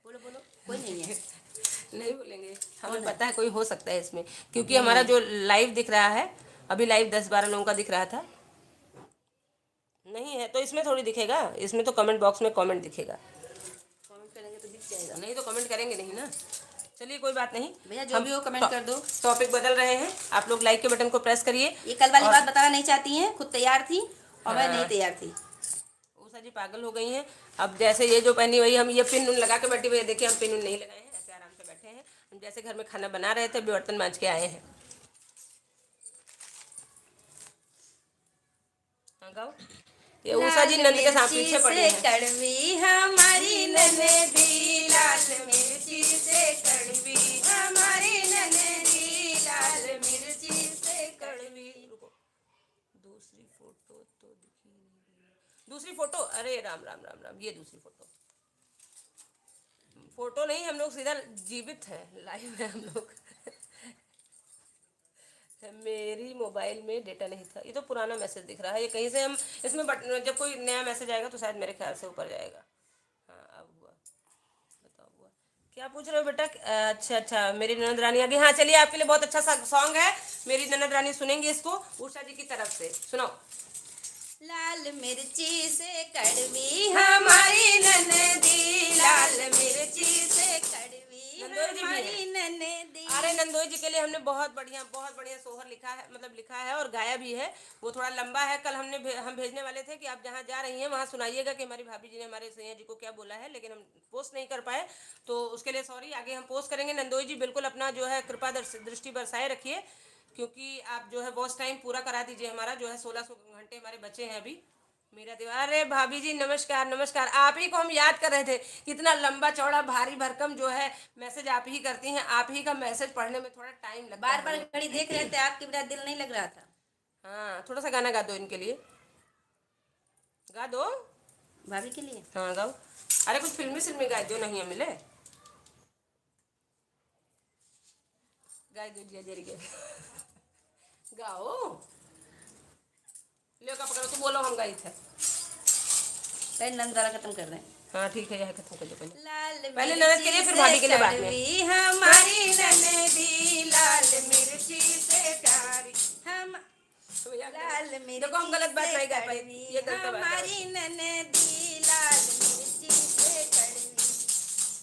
बोलो, बोलो, कोई नहीं है। नहीं बोलेंगे, हमें पता है कोई हो सकता है इसमें, क्योंकि हमारा जो लाइव दिख रहा है, अभी लाइव दस बारह लोगों का दिख रहा था। नहीं है तो इसमें थोड़ी दिखेगा, इसमें तो कमेंट बॉक्स में कमेंट दिखेगा। कमेंट करेंगे तो दिख जाएगा। नहीं तो कमेंट करेंगे नहीं ना। चलिए कोई बात नहीं, भैया, जो हम भी हो कमेंट टॉ-, कर दो। टॉपिक बदल रहे हैं, आप लोग लाइक के बटन को प्रेस करिए। ये कल वाली और बात बताना नहीं चाहती हैं, खुद तैयार थी और मैं नहीं हाँ। तैयार थी। उषा जी पागल हो गई हैं। अब जैसे ये जो पहनी वही हम ये पिन उन लगा के बैठी हुई है। देखिए हम पिन उन नहीं लगाए हैं, ऐसे आराम से बैठे हैं। हम जैसे घर में खाना बना रहे थे, अभी बर्तन मांज के आए हैं। हाँ, गाओ। ये उषा जी नंद के साथ पीछे पड़ी है। कड़वी हमारी ननदी, लाल मिर्ची से कड़वी हमारी ननदी, लाल मिर्ची से कड़वी। रुको, दूसरी फोटो तो दिखी नहीं रही। दूसरी फोटो, अरे राम राम राम राम, ये दूसरी फोटो। फोटो नहीं, हम लोग सीधा जीवित हैं, लाइव है हम लोग। मेरी मोबाइल में डेटा नहीं था। ये तो पुराना मैसेज दिख रहा है, ये कहीं से हम इसमें बट जब कोई नया मैसेज आएगा तो शायद मेरे ख्याल से ऊपर जाएगा। हाँ, अब हुआ, बताओ हुआ। क्या पूछ रहे हो बेटा? अच्छा अच्छा, मेरी ननद रानी आ गई। हाँ, चलिए, आपके लिए बहुत अच्छा सा सॉन्ग है, मेरी ननद रानी सुनेंगी इसको उषा जी की तरफ से। सुनाओ। लाल मिर्ची से कड़वी हमारी ननदी, लाल मिर्ची से कड़वी नंदोई जी भी हमारी है। ननदी। अरे, नंदोई जी के लिए हमने बहुत बढ़िया, बहुत बढ़िया सोहर लिखा है, मतलब लिखा है और गाया भी है। वो थोड़ा लंबा है, कल हमने भे-, हम भेजने वाले थे कि आप जहाँ जा रही हैं वहाँ सुनाइएगा कि हमारी भाभी जी ने हमारे सैया जी को क्या बोला है, लेकिन हम पोस्ट नहीं कर पाए, तो उसके लिए सॉरी। आगे हम पोस्ट करेंगे। नंदोई जी बिल्कुल अपना जो है कृपा दर्श-, दृष्टि बरसाए रखिए, क्योंकि आप जो है वॉच टाइम पूरा करा दीजिए हमारा, जो है सोलह सौ घंटे हमारे बचे हैं अभी। मेरा दीवार, अरे भाभी जी नमस्कार, नमस्कार। आप ही को हम याद कर रहे थे, इतना लंबा चौड़ा भारी भरकम जो है मैसेज आप ही करती हैं, आप ही का मैसेज पढ़ने में थोड़ा टाइम लगता है। बार बार घड़ी देख रहे थे, आपके बिना दिल नहीं लग रहा था। हाँ, थोड़ा सा गाना गा दो इनके लिए, गा दो। भाभी के लिए? हाँ, गाओ। अरे कुछ फिल्मी सिल्मी गा दो, नहीं मिले। गाय दूधिया जर गए। गाओ। ले का पकड़ो, तू बोलो, हम गाई थे। पहले नंद वाला खत्म कर रहे हैं। हाँ, ठीक है, यह खत्म कर दो पहले। लाल पहले ननद के लिए, मिर्ची फिर से भाभी के लिए बाद में। कड़वी हमारी ननदी, लाल मिर्ची से प्यारी हम तो भैया, लाल मिर्ची देखो, हम गलत बात से नहीं गा पाई। कड़वी ये गलत बात है। हमारी ननदी, लाल मिर्ची से कड़वी।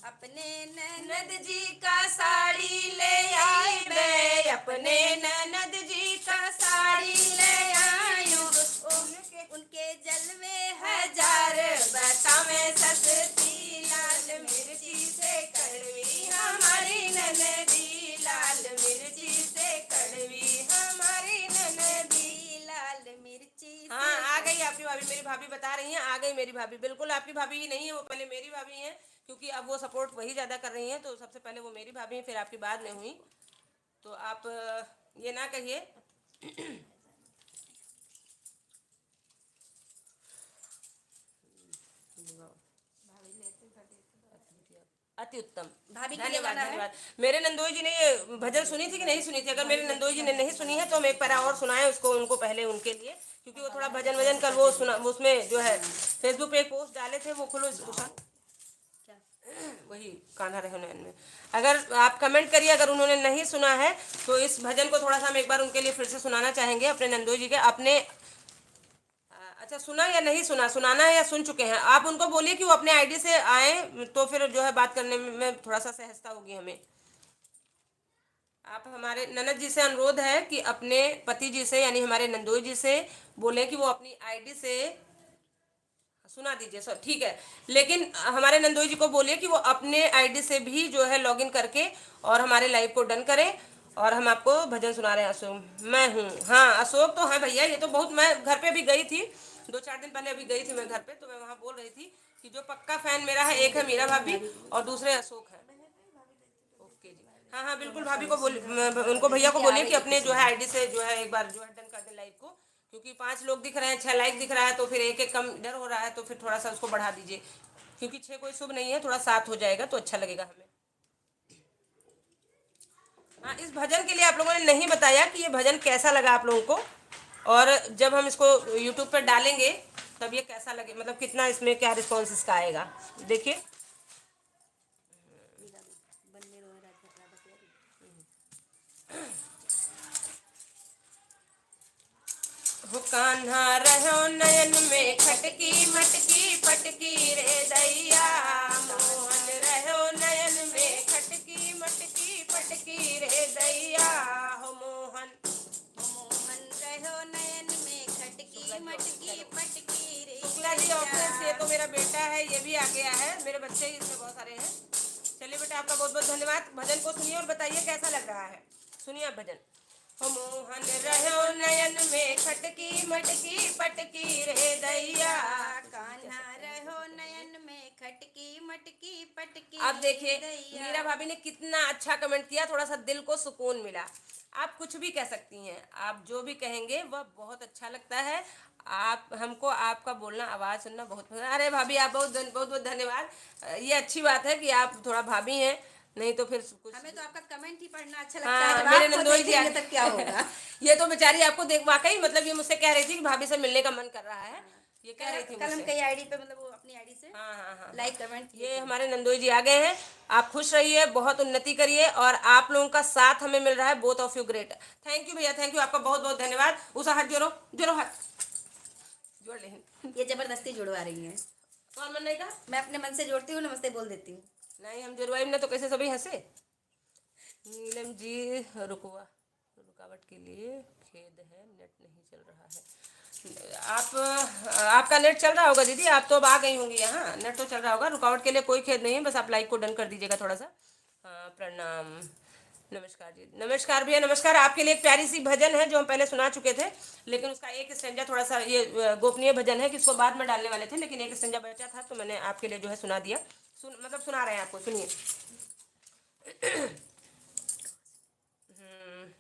अपने ननद जी का साड़ी ले आई बे, अपने ननद जी का साड़ी ले आयो। उनके, उनके जलवे हजार बतावे सस्ती, लाल मिर्ची से कड़वी हमारी ननदी, लाल मिर्ची से कड़वी हमारी ननदी, लाल मिर्ची से हाँ, आ गई आपकी भाभी, मेरी भाभी बता रही हैं, आ गई मेरी भाभी। बिल्कुल आपकी भाभी ही नहीं है, वो पहले मेरी भाभी हैं, क्योंकि अब वो सपोर्ट वही ज़्यादा कर रही हैं, तो सबसे पहले वो मेरी भाभी हैं, फिर आपकी बाद में हुई। तो आप, अ, ये ना कहिए। अति उत्तम। भाभी के लिए धन्यवाद, गाना है। धन्यवाद। मेरे नंदोई जी ने ये भजन सुनी थी कि नहीं सुनी थी? अगर मेरे नंदोई जी ने नहीं सुनी है तो हम एक पैरा और सुनाएं उसको, उनको पहले, उनके लिए, क्योंकि वो थोड़ा भजन वजन कल वो सुना, उसमें जो है Facebook पे एक पोस्ट डाले थे, वो खुलो, उसको सुन। क्या? वही कान्हा रहो नयन में। अगर आप कमेंट करिए, अगर उन्होंने नहीं सुना है तो इस भजन को थोड़ा सा हम एक बार उनके लिए फिर से सुनाना चाहेंगे, अपने नंदोई जी के, अपने अ, अच्छा, सुना या नहीं सुना, सुनाना है या सुन चुके हैं? आप उनको बोलिए कि वो अपने आईडी से आए, तो फिर जो है बात करने में थोड़ा सा सहजता होगी हमें। आप हमारे ननद जी से अनुरोध है कि अपने पति जी से, यानी हमारे नंदोई जी से बोलें कि वो अपनी आईडी से सुना दीजिए सर, ठीक है। लेकिन हमारे नंदोई जी को बोलिए कि वो अपने आईडी से भी जो है लॉगिन करके और हमारे लाइव को डन करें। और हम आपको भजन सुना रहे हैं। अशोक, मैं हूँ। हाँ, अशोक तो है भैया, ये तो बहुत, मैं घर पे भी गई थी, दो चार दिन पहले अभी गई थी मैं घर पे, तो मैं वहाँ बोल रही थी कि जो पक्का फैन मेरा है, एक है मीरा भाभी और दूसरे अशोक है। ओके जी, हाँ हाँ, बिल्कुल, भाभी को बोल, म-, उनको, भैया को बोलिए कि अपने जो है आईडी से जो है एक बार जो है डन कर दें लाइव को, क्योंकि पांच लोग दिख रहे हैं, छह लाइक दिख रहा है, तो फिर एक एक कम इधर हो रहा है, तो फिर थोड़ा सा उसको बढ़ा दीजिए, क्योंकि छह कोई शुभ नहीं है, थोड़ा सात हो जाएगा तो अच्छा लगेगा हमें। हाँ, इस भजन के लिए आप लोगों ने नहीं बताया कि ये भजन कैसा लगा आप लोगों को, और जब हम इसको यूट्यूब पर डालेंगे तब ये कैसा लगे, मतलब कितना इसमें क्या रिस्पॉन्स इसका आएगा। देखिए। हो कान्हा रहो नयन में खटकी मटकी पटकी रे दैया, मोहन रहो नयन में खटकी मटकी पटकी रे दैया, हो मोहन। मोहन रहो नयन में खटकी मटकी पटकी रे शुक्ला जी, दैया। ऑफिस, ये तो मेरा बेटा है, ये भी आ गया है, मेरे बच्चे ही इसमें बहुत सारे हैं। चलिए बेटा, आपका बहुत बहुत धन्यवाद। भजन को सुनिए और बताइए कैसा लग रहा है। सुनिए आप भजन। हो मोहन रहो नयन में खटकी मटकी पटकी रे दैया। कान्हा रहो नयन में खटकी मटकी पटकी अब देखिए, रे दैया। मीरा भाभी ने कितना अच्छा कमेंट किया, थोड़ा सा दिल को सुकून मिला। आप कुछ भी कह सकती हैं, आप जो भी कहेंगे वह बहुत अच्छा लगता है। आप, हमको आपका बोलना, आवाज़ सुनना बहुत पसंद है। अरे भाभी, आप बहुत धन-, बहुत बहुत धन्यवाद। अ, ये अच्छी बात है कि आप थोड़ा भाभी हैं, नहीं तो फिर कुछ हमें तो आपका कमेंट ही पढ़ना अच्छा लगता हाँ, है। जब मेरे आप खुद नंदोई जी देखेंगे आ- तब क्या होगा? ये तो बेचारी आपको देख, वाकई, मतलब, ये मुझसे कह रही थी कि भाभी से मिलने का मन कर रहा है, हाँ। ये कह रही थी कल हम मुझसे। कई आईडी पे, मतलब, वो अपनी आईडी से हाँ, हाँ, हाँ, लाइक हाँ। कमेंट किए ये थे। हमारे नंदोई जी आ गए हैं। आप खुश रहिए, बहुत उन्नति करिए, और आप लोगों का साथ हमें मिल रहा है, both of you great। Thank you भैया, thank you, आपका बहुत बहुत धन्यवाद। उषा, हाथ जोड़ो, जोड़ो हाथ, जोड़ ले। ये जबरदस्ती जुड़वा रही है। कौन मन नहीं कहा? मैं अपने मन से जोड़ती हूँ, नमस्ते बोल देती हूँ। नहीं, हम जुड़वाई ना तो कैसे सभी हंसे। नीलम जी, रुकवा, रुकावट के लिए खेद है, नेट नहीं चल रहा है। आप, आपका नेट चल रहा होगा दीदी, आप तो अब आ गई होंगी यहाँ, नेट तो चल रहा होगा। रुकावट के लिए कोई खेद नहीं है, बस आप लाइव को डन कर दीजिएगा थोड़ा सा। हाँ, प्रणाम। नमस्कार जी, नमस्कार भैया, नमस्कार। आपके लिए एक प्यारी सी भजन है जो हम पहले सुना चुके थे, लेकिन उसका एक स्टैंजा थोड़ा सा, ये, अ, गोपनीय भजन है कि इसको बाद में डालने वाले थे, लेकिन एक स्टैंजा बचा था तो मैंने आपके लिए जो है सुना दिया। सुन, मतलब सुना रहे हैं आपको, सुनिए। हम्म।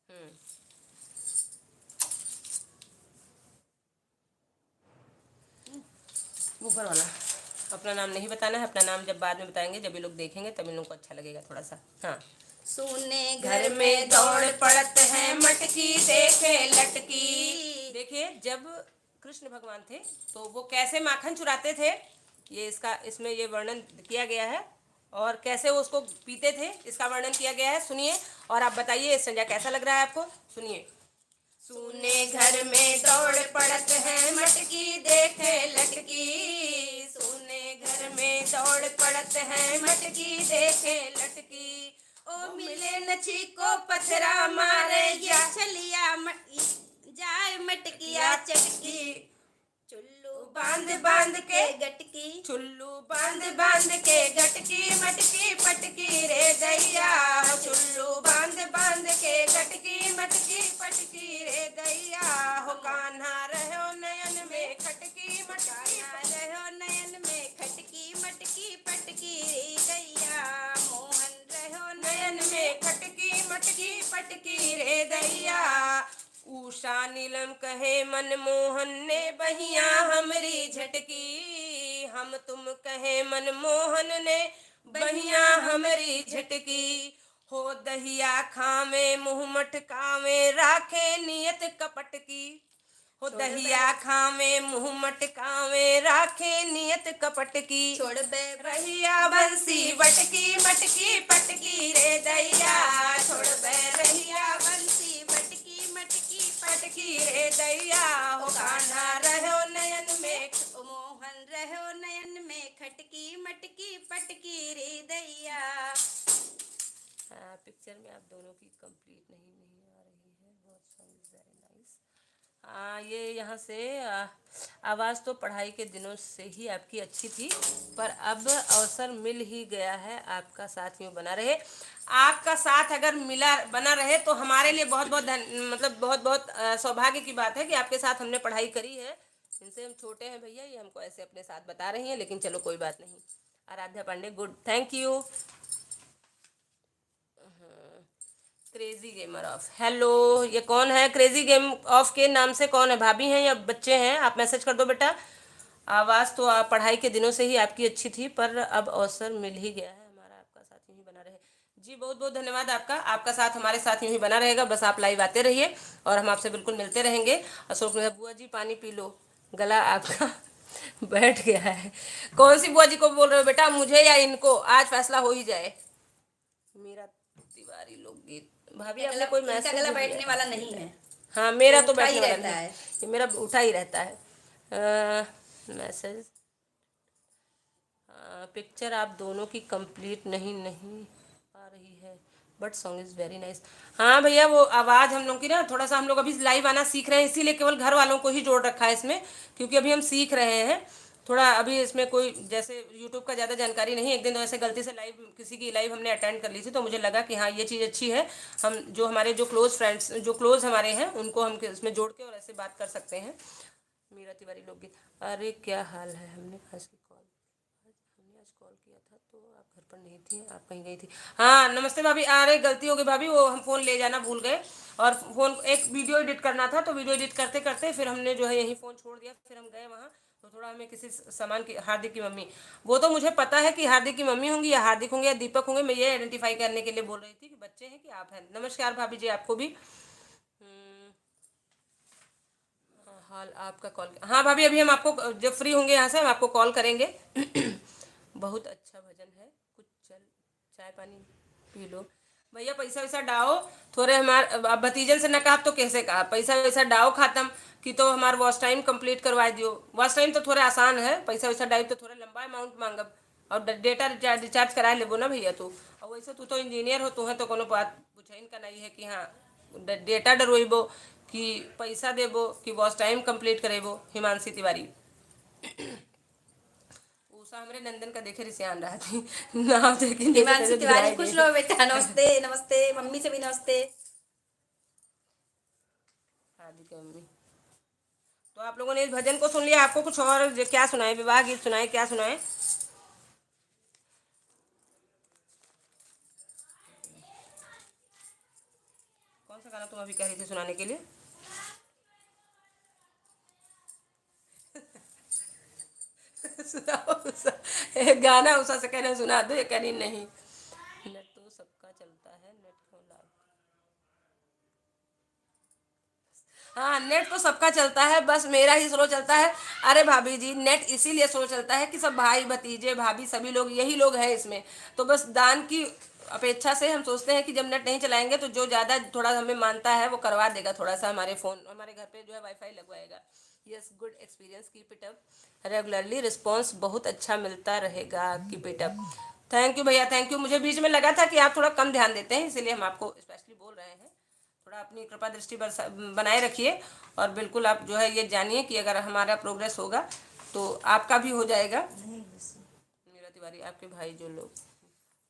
हम्म। ऊपर वाला। अपना नाम नहीं बताना है, अपना नाम जब बाद में बताएंगे, जब ये लोग देखेंगे, तब इन लोग को अच्छा लगेगा थोड़ा सा। हाँ। सूने घर में दौड़ पड़त है मटकी, देखे लटकी। देखिए, जब कृष्ण भगवान थे, तो वो कैसे माखन चुराते थे, ये इसका, इसमें ये वर्णन किया गया है, और कैसे वो उसको पीते थे, इसका वर्णन किया गया है। सुनिए और आप बताइए, ये स्टैंजा कैसा लग रहा है आपको, सुनिए। सूने घर में दौड़ पड़त है मटकी, देखे लटकी। सूने घर में दौड़ पड़त है मटकी, देखे लटकी। ओ मिले नछी को पथरा मारे, या छलिया म-, जाए मटकिया चटकी। चुल्लू बांध बांध के गटकी। चुल्लू बांध बांध के गटकी, मटकी पटकी रे दैया। चुल्लू बांध बांध के गटकी, मटकी पटकी रे दैया। हो कान्हा रहो नयन में खटकी, मटकी कान्हा रहो नयन में पटकी रे दैया, मोहन रहो नयन में खटकी मटकी पटकी रे दैया। उषा नीलम कहे मनमोहन ने बहिया हमरी झटकी, हम तुम कहे मनमोहन ने बहिया हमरी झटकी। हो दहिया खावे मुँह मटकावे राखे नियत कपट की, हो दहिया खावे मुँह मटकावे राखे नियत कपट की। छोड़बे रहिया बंसी बटकी मटकी पटकी रे दैया, छोड़बे रहिया बंसी बटकी मटकी पटकी रे दैया। हो कान्हा रहो नयन में, ओ मोहन रहो नयन में खटकी मटकी पटकी रे दैया। हाँ, पिक्चर में आप दोनों की कंप्लीट नहीं, नहीं आ रही है। What song is very nice। हाँ, ये यहाँ से, आ, आवाज़ तो पढ़ाई के दिनों से ही आपकी अच्छी थी, पर अब अवसर मिल ही गया है, आपका साथ यूँ बना रहे। आपका साथ अगर मिला, बना रहे तो हमारे लिए बहुत बहुत धन-, मतलब बहुत बहुत, अ, सौभाग्य की बात है कि आपके साथ हमने पढ़ाई करी है। इनसे हम छोटे हैं भैया, ये हमको ऐसे अपने साथ बता रही हैं, लेकिन चलो कोई बात नहीं। Aaradhya Pandey, good, thank you. Crazy gamer of, hello, ये कौन है? क्रेजी गेम ऑफ के नाम से कौन है? भाभी हैं या बच्चे हैं? आप मैसेज कर दो बेटा। आवाज़ तो आप पढ़ाई के दिनों से ही आपकी अच्छी थी, पर अब अवसर मिल ही गया है हमारा, आपका साथ यूं ही बना रहे। जी, बहुत बहुत धन्यवाद आपका। आपका साथ हमारे साथ यूं ही बना रहेगा, बस आप लाइव आते रहिए और हम आपसे बिल्कुल मिलते रहेंगे। अशोक ने, बुआ जी पानी पी लो, गला आपका बैठ गया है। कौन सी बुआ जी को बोल रहे हो बेटा, मुझे या इनको? आज फैसला हो ही जाए। मीरा तिवारी लोकगीत। भाभी, आपने कोई मैसेज नहीं दिया। इनका गला बैठने वाला नहीं है। हाँ, मेरा तो बैठने वाला नहीं है। ये मेरा उठा ही रहता है। मैसेज, पिक्चर आप दोनों की कंप्लीट नहीं, नहीं आ रही है, but song is very nice। हाँ भैया, वो आवाज़ हम लोग की ना, थोड़ा सा हम लोग अभी लाइव आना सीख रहे हैं, इसीलिए केवल घर वालों को ही जोड़ रखा है इसमें, क्योंकि अभी हम सीख रहे हैं। थोड़ा अभी इसमें कोई जैसे यूट्यूब का ज़्यादा जानकारी नहीं, एक दिन तो ऐसे गलती से लाइव, किसी की लाइव हमने अटेंड कर ली थी, तो मुझे लगा कि हाँ, ये चीज़ अच्छी है, हम जो हमारे जो क्लोज फ्रेंड्स, जो क्लोज हमारे हैं, उनको हम इसमें जोड़ के और ऐसे बात कर सकते हैं। मीरा तिवारी लोकगीत। अरे क्या हाल है, हमने आज की कॉल, आज हमने आज कॉल किया था तो आप घर पर नहीं थी, आप कहीं गई थी। हाँ, नमस्ते भाभी। अरे गलती हो गई भाभी, वो हम फ़ोन ले जाना भूल गए और फ़ोन, एक वीडियो एडिट करना था, तो वीडियो एडिट करते करते फिर हमने जो है यहीं फ़ोन छोड़ दिया, फिर हम गए वहाँ। तो थोड़ा हमें किसी स-, सामान की, हार्दिक की मम्मी, वो तो मुझे पता है कि हार्दिक की मम्मी होंगी या हार्दिक होंगे या दीपक होंगे, मैं ये आइडेंटिफाई करने के लिए बोल रही थी कि बच्चे हैं कि आप हैं। नमस्कार भाभी जी, आपको भी। हम्म, हाँ, हाल आपका कॉल, हाँ भाभी, अभी हम आपको, जब फ्री होंगे यहाँ से, हम आपको कॉल करेंगे। बहुत अच्छा भजन है, कुछ चल, चाय पानी पी लो। भैया, पैसा वैसा डाओ थोरे हमार, अब, अब भतीजन से ना कहा तो कैसे कहा, पैसा वैसा डाओ खातम कि तो हमार वॉच टाइम कंप्लीट करवा दियो। वॉच टाइम तो थोड़ा आसान है, पैसा वैसा डाई तो थोड़ा लंबा अमाउंट मांगब। और ड-, डेटा रिचार्ज, रिचार्ज करा लेबो ना भैया तू। और वैसे तू तो इंजीनियर हो, तू है तो कोनो बात पूछे इनका नहीं है कि हाँ, ड-, डेटा डरवेबो कि पैसा देबो कि वॉच टाइम कंप्लीट करेबो। हिमांशी तिवारी। उषा हमरे नंदन का देखे रिसियान रहा थी। नाम देखे हिमांशी तिवारी, खुश रहो बेटा। नमस्ते, नमस्ते, मम्मी से भी नमस्ते। आदि के मम्मी। तो आप लोगों ने इस भजन को सुन लिया, आपको कुछ और ज-, क्या सुनाए, विवाह गीत सुनाए, क्या सुनाए? कौन सा गाना तुम अभी कह रही थी सुनाने के लिए? सुनाओ, उषा। एक गाना उषा से कहने सुना दो, ये कह रही नहीं। नेट तो सबका चलता है, नेट क्यों लाग-, हाँ, नेट तो सबका चलता है, बस मेरा ही स्लो चलता है। अरे भाभी जी, नेट इसीलिए स्लो चलता है कि सब भाई, भतीजे, भाभी, सभी लोग, यही लोग हैं इसमें। तो बस दान की अपेक्षा से हम सोचते हैं कि जब नेट नहीं चलाएंगे तो जो ज़्यादा थोड़ा हमें मानता है वो करवा देगा, थोड़ा सा हमारे फ़ोन, हमारे घर पे जो है वाईफाई लगवाएगा। Yes, good experience, keep it up। Regularly response बहुत अच्छा मिलता रहेगा, keep it up। Thank you भैया, thank you। मुझे बीच में लगा था कि आप थोड़ा कम ध्यान देते हैं, इसीलिए हम आपको स्पेशली बोल रहे हैं। थोड़ा अपनी कृपा दृष्टि बरसा-, बनाए रखिए। और बिल्कुल आप जो है ये जानिए कि अगर हमारा प्रोग्रेस होगा तो आपका भी हो जाएगा। मीरा तिवारी, आपके भाई जो लोग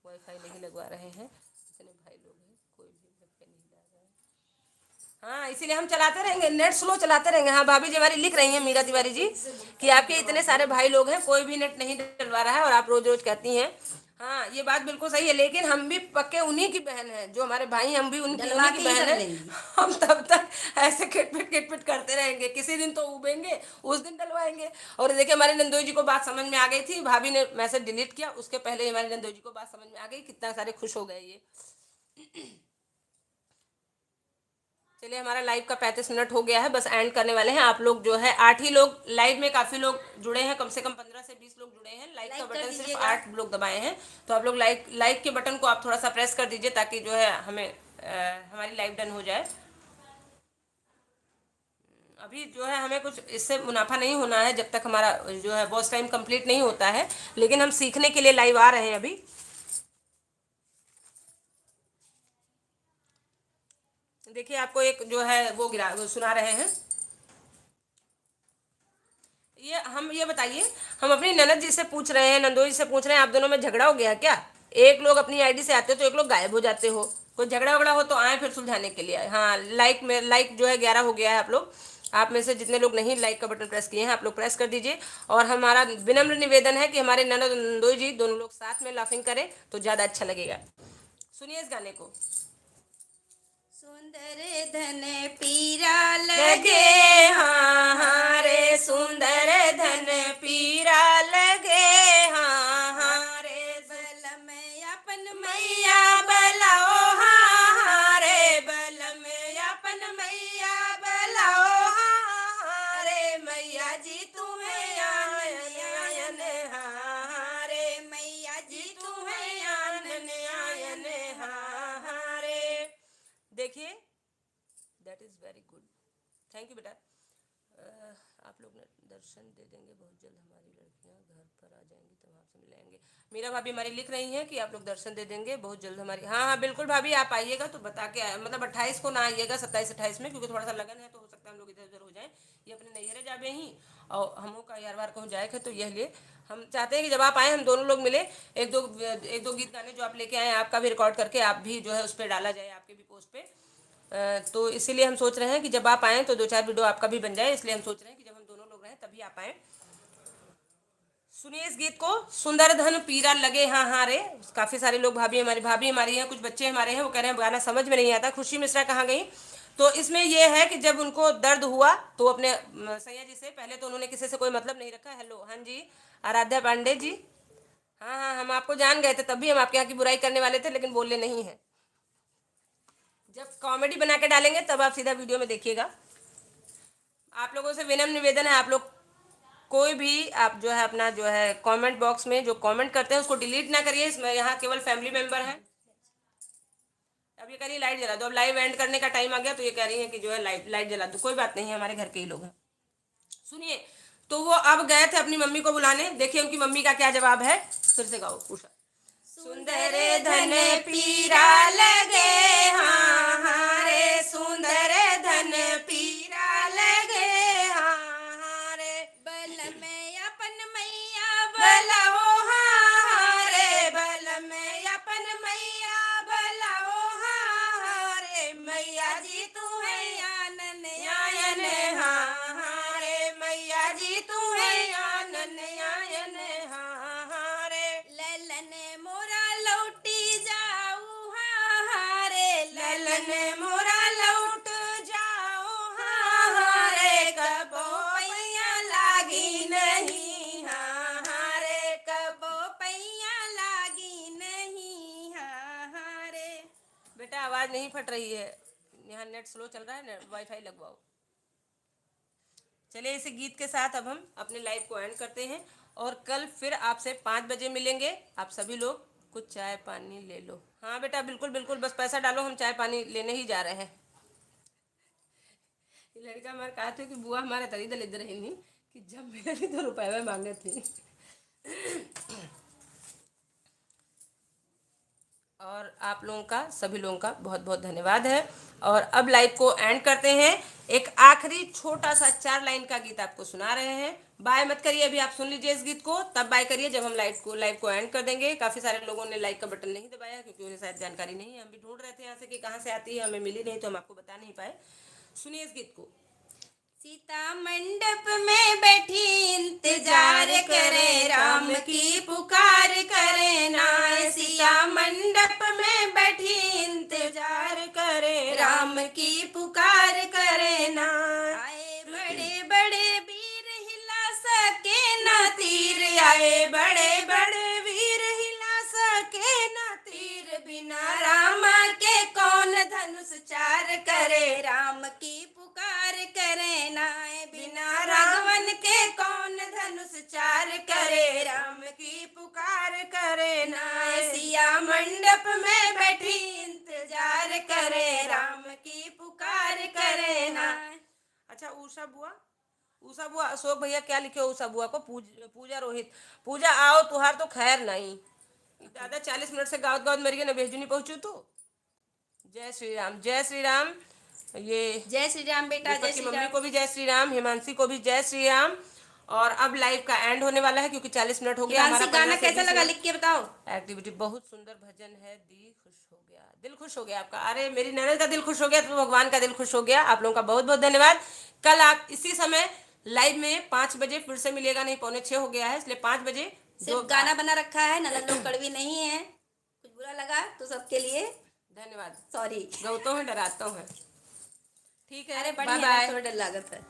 वाईफाई नहीं लगवा रहे हैं, इतने भाई लोग हैं, कोई भी वाईफाई नहीं लगा रहा है। हाँ, इसीलिए हम चलाते रहेंगे, नेट स्लो चलाते रहेंगे। हाँ, भाभी जी हमारी लिख रही हैं, मीरा तिवारी जी, कि आपके इतने सारे भाई लोग हैं, कोई भी नेट नहीं डलवा रहा है और आप रोज रोज कहती हैं। हाँ, ये बात बिल्कुल सही है, लेकिन हम भी पक्के उन्हीं की बहन हैं, जो हमारे भाई हैं, हम भी उनकी, उन्हीं की बहन हैं। हम तब तक ऐसे खिटपिट खिटपिट करते रहेंगे, किसी दिन तो उबेंगे, उस दिन डलवाएंगे। और देखिए, हमारे नंदोई जी को बात समझ में आ गई थी, भाभी ने मैसेज डिलीट किया, उसके पहले ही हमारे नंदोई जी को बात समझ में आ गई, कितना सारे खुश हो गए ये। चलिए, हमारा लाइव का पैंतीस मिनट हो गया है, बस एंड करने वाले हैं। आप लोग जो है, आठ ही लोग लाइव में, काफ़ी लोग जुड़े हैं, कम से कम पन्द्रह से बीस लोग जुड़े हैं। लाइक का बटन सिर्फ आठ लोग दबाए हैं, तो आप लोग लाइक, लाइक के बटन को आप थोड़ा सा प्रेस कर दीजिए, ताकि जो है हमें, अ, हमारी लाइव डन हो जाए। अभी जो है हमें कुछ इससे मुनाफा नहीं होना है जब तक हमारा जो है वॉच टाइम कंप्लीट नहीं होता है, लेकिन हम सीखने के लिए लाइव आ रहे हैं अभी। देखिए, आपको एक जो है वो गिरा, वो सुना रहे हैं। ये हम, ये बताइए, हम अपनी ननद जी से पूछ रहे हैं, नंदोई जी से पूछ रहे हैं, आप दोनों में झगड़ा हो गया क्या? एक लोग अपनी आईडी से आते हो तो एक लोग गायब हो जाते हो। कोई झगड़ा वगड़ा हो तो आए फिर सुलझाने के लिए। हाँ, लाइक में, लाइक जो है ग्यारह हो गया है आप लोग। आप में से जितने लोग नहीं लाइक का बटन प्रेस किए हैं, आप लोग प्रेस कर दीजिए। और हमारा विनम्र निवेदन है कि हमारे ननद नंदोई जी दोनों लोग साथ में लाफिंग करें तो ज़्यादा अच्छा लगेगा। सुनिए इस गाने को। सुंदर धन पीरा लगे, हाँ, हाँ रे, सुंदर धन पीरा लगे, हाँ, हाँ रे। बलम अपन मैया बलाओ, हाँ, हाँ रे, बलम अपन मैया बलाओ, हाँ, हाँ रे, मैया जी तू है आनन आयन, हाँ, हाँ रे, मैया जी तू है आनन आयन, हाँ, हाँ रे। देखिए, that is very good, thank you बेटा। अ, आप लोग ने दर्शन दे देंगे बहुत जल्द, हमारी लड़कियां घर पर आ जाएंगी, तब आपसे मिलाएंगे। मीरा भाभी हमारी लिख रही हैं कि आप लोग दर्शन दे देंगे बहुत जल्द हमारी। हाँ, हाँ, बिल्कुल भाभी, आप आइएगा तो बता के आए, मतलब अट्ठाईस को ना आइएगा, सत्ताईस अट्ठाईस में, क्योंकि थोड़ा सा लगन है तो हो सकता है हम लोग इधर उधर हो जाएं। ये अपने नैहरे जाबे ही और हमों का यार वार कहूँ जाए के, तो यह लिए हम चाहते हैं कि जब आप आएँ हम दोनों लोग मिले, एक दो, एक दो गीत गाने जो आप लेके आए आपका भी रिकॉर्ड करके आप भी जो है उस पर डाला जाए, आपके भी पोस्ट पे। अ, तो इसीलिए हम सोच रहे हैं कि जब आप आएँ तो दो चार वीडियो आपका भी बन जाए, इसलिए हम सोच रहे हैं कि जब हम दोनों लोग रहें तभी आप आएँ। सुनिए इस गीत को, सुंदर धन पीरा लगे, हाँ, हाँ रे। काफ़ी सारे लोग, भाभी हमारी, भाभी हमारी हैं, कुछ बच्चे हमारे हैं, वो कह रहे हैं गाना समझ में नहीं आता, खुशी मिश्रा कहाँ गई? तो इसमें ये है कि जब उनको दर्द हुआ तो अपने, अम, सैया जी से, पहले तो उन्होंने किसी से कोई मतलब नहीं रखा। हेलो, हाँ जी, आराध्या पांडे जी, हाँ, हाँ, हम आपको जान गए थे, तब भी हम आपके यहाँ की बुराई करने वाले थे, लेकिन बोले नहीं हैं। जब कॉमेडी बना के डालेंगे तब आप सीधा वीडियो में देखिएगा। आप लोगों से विनम्र निवेदन है, आप लोग कोई भी, आप जो है अपना जो है कमेंट बॉक्स में जो कमेंट करते हैं उसको डिलीट ना करिए। इसमें यहाँ केवल फैमिली मेंबर हैं। अब ये कह रही है लाइट जला दो, अब लाइव एंड करने का टाइम आ गया तो ये कह रही है कि जो है लाइट, लाइट जला दो। कोई बात नहीं है, हमारे घर के ही लोग हैं। सुनिए, तो वो अब गए थे अपनी मम्मी को बुलाने, देखिए उनकी मम्मी का क्या जवाब है। फिर से गाओ उषा। सुंदर धन पीरा लगे, हाँ, हाँ रे, सुंदर धन पीरा लगे, हाँ, हाँ रे। बलम अपन मैया बलाओ, हाँ, हाँ रे, बलम अपन मैया बलाओ, हाँ, हाँ रे, मैया जी तू है आनन आयन, हाँ, हाँ रे, मैया जी तू है आनन आयन, हाँ, हाँ रे। ललन मोरा लौटी जाऊ, हाँ, हाँ रे, ललन मोरा लौट जाओ, हाँ, हाँ रे, कबो पैया लागी नहीं, हाँ, हाँ रे, कबो पैया लागी नहीं, हाँ, हाँ रे। बेटा, आवाज़ नहीं फट रही है, यहाँ नेट स्लो चल रहा है, नेट, वाईफाई लगवाओ। चलिए, इसी गीत के साथ अब हम अपने लाइव को एंड करते हैं और कल फिर आपसे पाँच बजे मिलेंगे। आप सभी लोग कुछ चाय पानी ले लो। हाँ बेटा, बिल्कुल, बिल्कुल, बस पैसा डालो, हम चाय पानी लेने ही जा रहे हैं। ये लड़का हमारे कहा थे कि बुआ हमारे तरी दलिद्र रही नहीं कि जब मिले तो रुपये मांगे थे। और आप लोगों का, सभी लोगों का बहुत बहुत धन्यवाद है। और अब लाइव को एंड करते हैं। एक आखिरी छोटा सा चार लाइन का गीत आपको सुना रहे हैं। बाय मत करिए, अभी आप सुन लीजिए इस गीत को, तब बाय करिए जब हम लाइव को, लाइव को एंड कर देंगे। काफ़ी सारे लोगों ने लाइक का बटन नहीं दबाया क्योंकि उन्हें शायद जानकारी नहीं है। हम भी ढूंढ रहे थे यहाँ से कि कहाँ से आती है, हमें मिली नहीं तो हम आपको बता नहीं पाए। सुनिए इस गीत को। सीता मंडप में बैठी इंतजार करे, राम की पुकार करे ना। सीता मंडप में बैठी इंतजार करे, राम की पुकार करे ना। आए बड़े बड़े वीर, हिला सके ना तीर, आए बड़े बड़े वीर, हिला सके ना तीर। बिना राम के कौन धनुष चार करे, राम की पुकार करे ना। बिना रावण के कौन धनुष चार करे, राम की पुकार करे ना। सिया मंडप में बैठी इंतजार करे, राम की पुकार करे ना। अच्छा, उषा बुआ, उषा बुआ, अशोक भैया क्या लिखे हो उषा बुआ को? पूज-, पूजा रोहित, पूजा आओ, तुहार तो खैर नहीं। दादा, चालीस मिनट से गावत गावत मर गए ना, भेजू नहीं पहुंचू तू। जय श्री राम, जय श्री राम। ये जय श्री राम बेटा, दीपक जय की श्री मम्मी राम। को भी जय श्री राम, हिमांशी को भी जय श्री राम। और अब लाइव का एंड होने वाला है, क्योंकि चालीस मिनट हो गया हिमांशी, हमारा। गाना कैसा लगा, लिख के बताओ। एक्टिविटी बहुत सुंदर भजन है, दी खुश हो गया, दिल खुश हो गया आपका। अरे, मेरी ननद का दिल खुश हो गया तो भगवान का दिल खुश हो गया। आप लोगों का बहुत बहुत धन्यवाद। कल आप इसी समय लाइव में पाँच बजे फिर से मिलिएगा, नहीं, पौने छः हो गया है, इसलिए पाँच बजे सिर्फ दो गाना बना रखा है, ननद लोग कड़वी नहीं है। कुछ बुरा लगा तो सबके लिए धन्यवाद। सॉरी। गौतो है, डरातो है। ठीक है, अरे, बढ़िया bye bye। थोड़ा डर लागत है।